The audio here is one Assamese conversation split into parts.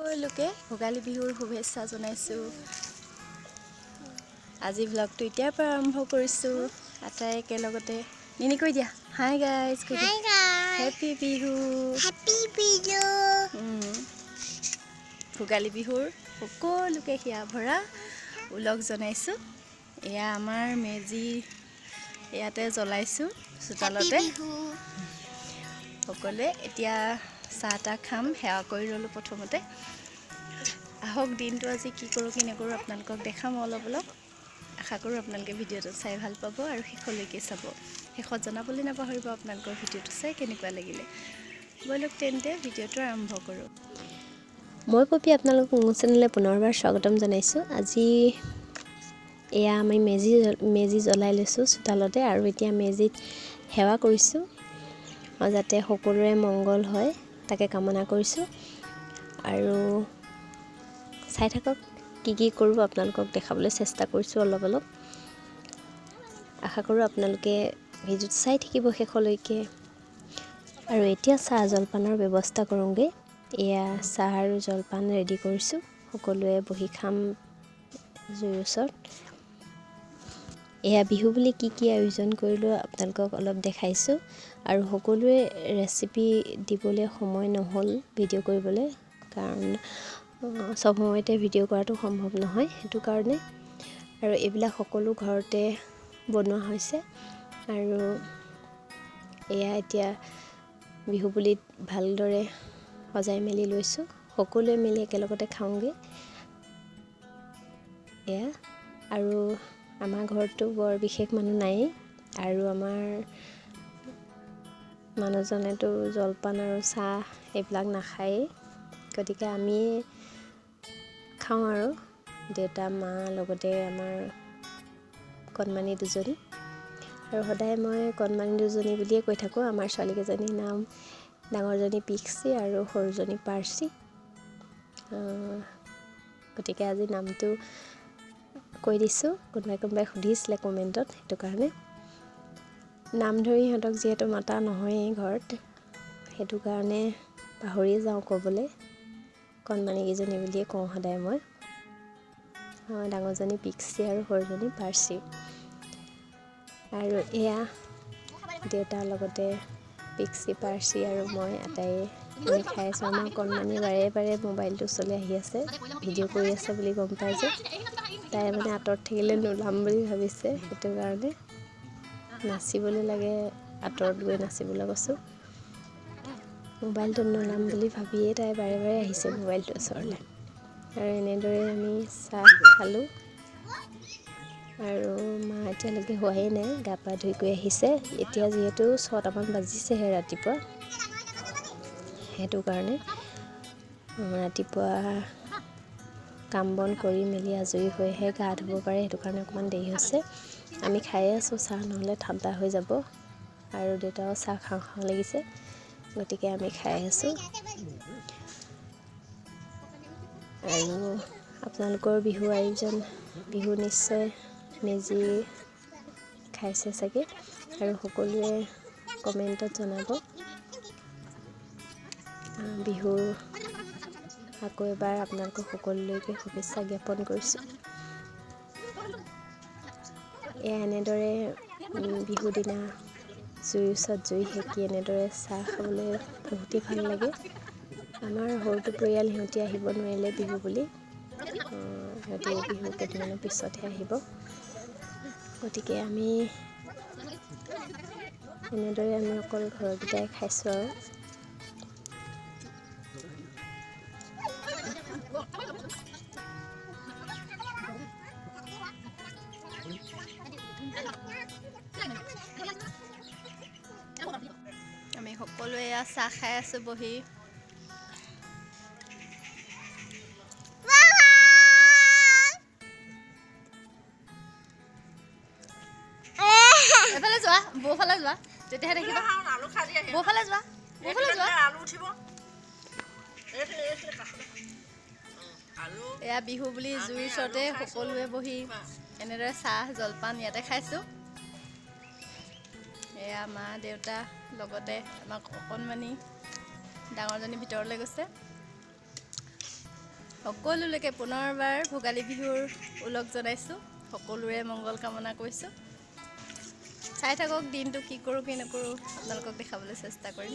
সকলোকে ভোগালী বিহুৰ শুভেচ্ছা জনাইছোঁ। আজি ভ্লগটো এতিয়াৰ পৰা আৰম্ভ কৰিছোঁ। আটাই একেলগতে নিনি কৈ দিয়া, হাই গাইজ কৈ দিয়া, হেপী বিহু। হেপী বিহু। ভোগালী বিহুৰ সকলোকে হিয়া ভৰা ওলগ জনাইছোঁ। এয়া আমাৰ মেজি ইয়াতে জ্বলাইছোঁ চোতালতে। সকলোৱে এতিয়া চাহ তাহ খাম, সেৱা কৰি ল'লোঁ প্ৰথমতে। আহক দিনটো আজি কি কৰোঁ কি নকৰোঁ আপোনালোকক দেখাম অলপ অলপ। আশা কৰোঁ আপোনালোকে ভিডিঅ'টো চাই ভাল পাব আৰু শেষলৈকে চাব। শেষত জনাবলৈ নাপাহৰিব আপোনালোকৰ ভিডিঅ'টো চাই কেনেকুৱা লাগিলে। ব'লক তেন্তে ভিডিঅ'টো আৰম্ভ কৰোঁ। মই পপী আপোনালোকক মোৰ চেনেললৈ পুনৰবাৰ স্বাগতম জনাইছোঁ। আজি এয়া আমি মেজি মেজি জ্বলাই লৈছোঁ চোতালতে আৰু এতিয়া মেজিত সেৱা কৰিছোঁ যাতে সকলোৰে মংগল হয় তাকে কামনা কৰিছোঁ। আৰু চাই থাকক কি কি কৰোঁ আপোনালোকক দেখাবলৈ চেষ্টা কৰিছোঁ অলপ অলপ। আশা কৰোঁ আপোনালোকে ভিডিঅ'টো চাই থাকিব শেষলৈকে। আৰু এতিয়া চাহ জলপানৰ ব্যৱস্থা কৰোঁগৈ। এয়া চাহ আৰু জলপান ৰেডি কৰিছোঁ, সকলোৱে বহি খাম জুইৰ ওচৰত। এয়া বিহু বুলি কি কি আয়োজন কৰিলোঁ আপোনালোকক অলপ দেখাইছোঁ। আৰু সকলোৱে ৰেচিপি দিবলৈ সময় নহ'ল ভিডিঅ' কৰিবলৈ, কাৰণ চব সময়তে ভিডিঅ' কৰাটো সম্ভৱ নহয়, সেইটো কাৰণে। আৰু এইবিলাক সকলো ঘৰতে বনোৱা হৈছে। আৰু এয়া এতিয়া বিহু বুলি ভালদৰে সজাই মেলি লৈছোঁ, সকলোৱে মিলি একেলগতে খাওঁগৈ। এয়া আৰু আমাৰ ঘৰততো বৰ বিশেষ মানুহ নায়েই, আৰু আমাৰ মানুহজনেতো জলপান আৰু চাহ এইবিলাক নাখায়েই, গতিকে আমি খাওঁ আৰু দেউতা মা লগতে আমাৰ কণমানি দুজনী। আৰু সদায় মই কণমানি দুজনী বুলিয়ে কৈ থাকোঁ। আমাৰ ছোৱালীকেইজনীৰ নাম ডাঙৰজনী পিক্সি আৰু সৰুজনী পাৰ্চি। গতিকে আজি নামটো কৈ দিছোঁ, কোনোবাই কোনোবাই সুধিছিলে কমেণ্টত, সেইটো কাৰণে নাম ধৰি সিহঁতক যিহেতু মাতা নহয়েই ঘৰত, সেইটো কাৰণে পাহৰিয়ে যাওঁ ক'বলৈ। কণমানিকেইজনী বুলিয়ে কওঁ সদায় মই। ডাঙৰজনী পিক্সি আৰু সৰুজনী পাৰ্চি। আৰু এয়া দেউতাৰ লগতে পিক্সি পাৰ্চি আৰু মই আটাইয়ে আমি খাই আছোঁ। আমাৰ কণমানি বাৰে বাৰে মোবাইলটো ওচৰলৈ আহি আছে, ভিডিঅ' কৰি আছে বুলি গম পাই যে তাই মানে আঁতৰত থাকিলে নোলাম বুলি ভাবিছে, সেইটো কাৰণে নাচিবলৈ লাগে, আঁতৰত গৈ নাচিবলৈ কৈছোঁ। মোবাইলটোত নোলাম বুলি ভাবিয়ে তাই বাৰে বাৰে আহিছে মোবাইলটোৰ ওচৰলৈ। আৰু এনেদৰে আমি চাহ খালোঁ। আৰু মা এতিয়ালৈকে হোৱাই নাই, গা পা ধুই কৰি আহিছে। এতিয়া যিহেতু 6টামান বাজিছেহে ৰাতিপুৱা, সেইটো কাৰণে ৰাতিপুৱা কাম বন কৰি মেলি আজৰি হৈহে গা ধুব পাৰে, সেইটো কাৰণে অকণমান দেৰি হৈছে। আমি খায়ে আছোঁ চাহ, নহ'লে ঠাণ্ডা হৈ যাব। আৰু দেউতাও চাহ খাওঁ খাওঁ লাগিছে, গতিকে আমি খাই আছোঁ। আৰু আপোনালোকৰ বিহু আয়োজন, বিহু নিশ্চয় মেজি খাইছে চাগে, আৰু সকলোৱে কমেণ্টত জনাব। বিহুৰ আকৌ এবাৰ আপোনালোকক সকলোলৈকে শুভেচ্ছা জ্ঞাপন কৰিছোঁ। এয়া এনেদৰে বিহু দিনা জুইৰ ওচৰত জুই সেকি এনেদৰে চাহ খাবলৈ বহুতেই ভাল লাগে। আমাৰ সৰুটো পৰিয়াল সিহঁতি আহিব নোৱাৰিলে বিহু বুলি, সিহঁতি বিহু কেইদিনমানৰ পিছতহে আহিব। গতিকে আমি এনেদৰে আমি অকল ঘৰকেইটাই খাইছোঁ। আৰু আমি সকলোৱে এয়া চাহ খাই আছোঁ বহি। এফালে যোৱা, বৌফালে যোৱা, তেতিয়াহে দেখিবা। বৌফালে যোৱা, বৌফালে যোৱা। এয়া বিহু বুলি জুইৰ ওচৰতে সকলোৱে বহি এনেদৰে চাহ জলপান ইয়াতে খাইছোঁ। এয়া মা দেউতা লগতে আমাক অকণমানি ডাঙৰজনী ভিতৰলৈ গৈছে। সকলোলৈকে পুনৰবাৰ ভোগালী বিহুৰ ওলগ জনাইছোঁ। সকলোৰে মংগল কামনা কৰিছোঁ। চাই থাকক দিনটো কি কৰোঁ কি নকৰোঁ আপোনালোকক দেখাবলৈ চেষ্টা কৰিম।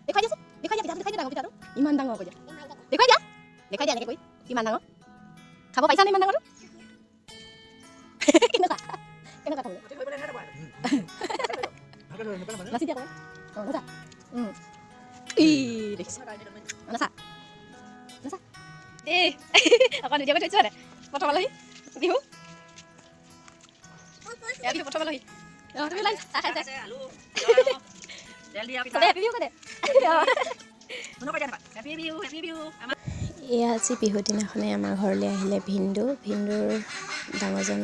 দেখুৱাই দিয়াচোন, দেখুৱাই দিয়া পিঠাটো, দেখুৱাই দিয়া ডাঙৰ পিঠাটো, ইমান ডাঙৰ কৈ দিয়া, দেখুৱাই দিয়া, দেখুৱাই দিয়া এনেকৈ কৰি কিমান ডাঙৰ খাব পাৰিছানে ইমান ডাঙৰটো? কেনেকুৱা কেনেকুৱা খাবলৈ? নাচি দিয়া অকণমান। অঁ, নাচা। ই দেখিছা, নাচা নাচা। এই অকণ ভিডিঅ' কৰি থৈছোঁ মানে প্ৰথম আলহী বিহু, এয়া বিহু প্ৰথম আলহী। অঁ, তুমি ওলাই চাহ খাই চবে হেপী বিহু কৈ দে। এয়া আজি বিহু দিনাখনে আমাৰ ঘৰলৈ আহিলে ভিনদেউ, ভিনদেউৰ ডাঙৰজন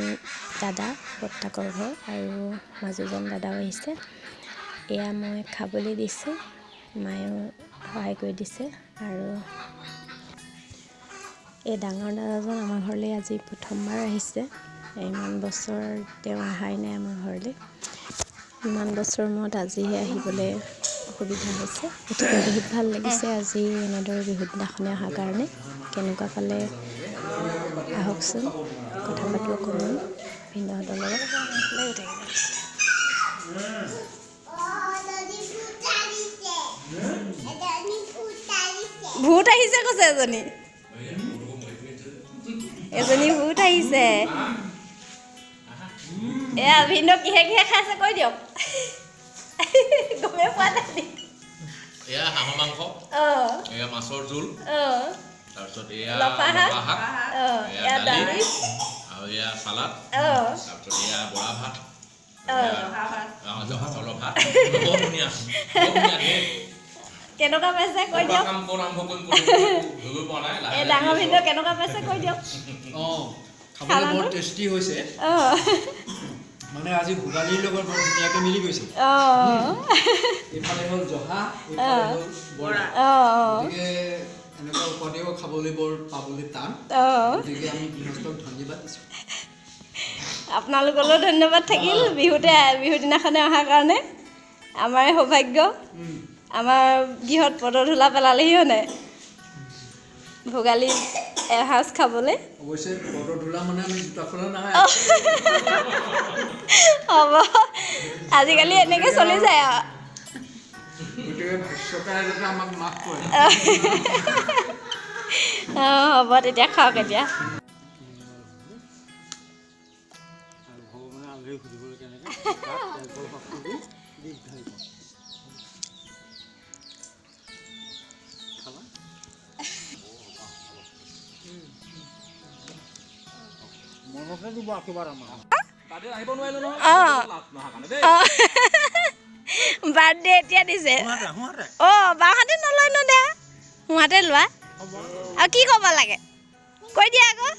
দাদা বৰ্তাকৰ ঘৰ আৰু মাজুজন দাদাও আহিছে। এয়া মই খাবলৈ দিছোঁ, মায়েও সহায় কৰি দিছে। আৰু এই ডাঙৰ দাদাজন আমাৰ ঘৰলৈ আজি প্ৰথমবাৰ আহিছে। ইমান বছৰ তেওঁ অহাই নাই আমাৰ ঘৰলৈ। ইমান বছৰ মূৰত আজিহে আহিবলৈ সুবিধা হৈছে, গতিকে বহুত ভাল লাগিছে আজি এনেদৰে বিহু দিনাখনে অহাৰ কাৰণে। কেনেকুৱা পালে আহকচোন, কথা পাতোঁ অকণমান ভিনদেউহঁতৰ লগত। ভূত আহিছে কৈছে এজনী, এজনী ভূত আহিছে। এয়া ভিনদেউ কিহে কিহে খাইছে কৈ দিয়ক, গমেই পোৱা নাই। এয়া হাঁহৰ মাংস, এয়া মাছৰ জোল, তাৰপিছত এয়া লফা শাক, এয়া দালি, আৰু এয়া চালাড, তাৰপিছত এয়া বৰা ভাত, জহা চাউলৰ ভাত। বৰ ধুনীয়া, বৰ ধুনীয়া। কেনেকুৱা পাইছে কৈ দিয়ক। এই ডাঙৰ ভিনদেউ কেনেকুৱা পাইছে কৈ দিয়ক। অঁ, খাবলৈ বৰ টেষ্টি হৈছে। মানে আজি ভোগালীৰ লগত বৰ ধুনীয়াকৈ মিলি গৈছে। এইফালে হ'ল জহা, এইফালে হ'ল বৰা। গতিকে এনেকুৱা উপাদেও খাবলৈ বৰ পাবলৈ টান। গতিকে আমি গৃহস্থক ধন্যবাদ দিছোঁ। আপোনালোকলৈও ধন্যবাদ থাকিল বিহুতে বিহু দিনাখনে অহাৰ কাৰণে। আমাৰ সৌভাগ্য, আমাৰ গৃহত পদধূলা পেলালেহি হয়নে ভোগালী এসাঁজ খাবলৈ। অৱশ্যে পদধূলা মানে আমি জোতা খোলা নাই। হ'ব, আজিকালি এনেকৈ চলি যায় আৰু। গতিকে ভাষ্যকাৰে যাতে আমাক মাফ কৰে। অঁ, হ'ব তেতিয়া খাওক এতিয়া। বাৰ্থডে এতিয়া দিছে। অঁ, বাওঁহাতে নলয় ন দে, সোঁহাতে লোৱা। আৰু কি ক'ব লাগে কৈ দিয়া আকৌ।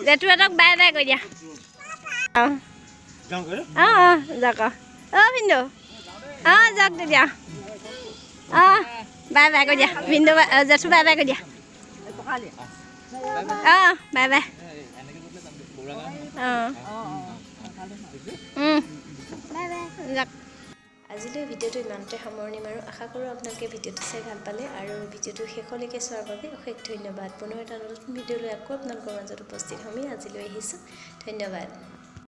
জেঠুহঁতক বাই বাই কৈ দিয়া। অঁ অঁ অঁ, যাওক। অঁ ভিনদেউ, অঁ যাওক তেতিয়া। অঁ বাই বাই কৈ দিয়া ভিনদেউ, জেঠু বাই বাই কৈ দিয়া। অঁ বাই বাই। অঁ যাওক। আজিলৈ ভিডিঅ'টো ইমানতে সামৰণি মাৰোঁ। আশা কৰোঁ আপোনালোকে ভিডিঅ'টো চাই ভাল পালে আৰু ভিডিঅ'টো শেষলৈকে চোৱাৰ বাবে অশেষ ধন্যবাদ। পুনৰ এটা নতুন ভিডিঅ' লৈ আকৌ আপোনালোকৰ মাজত উপস্থিত হ'মেই। আজিলৈ আহিছোঁ, ধন্যবাদ।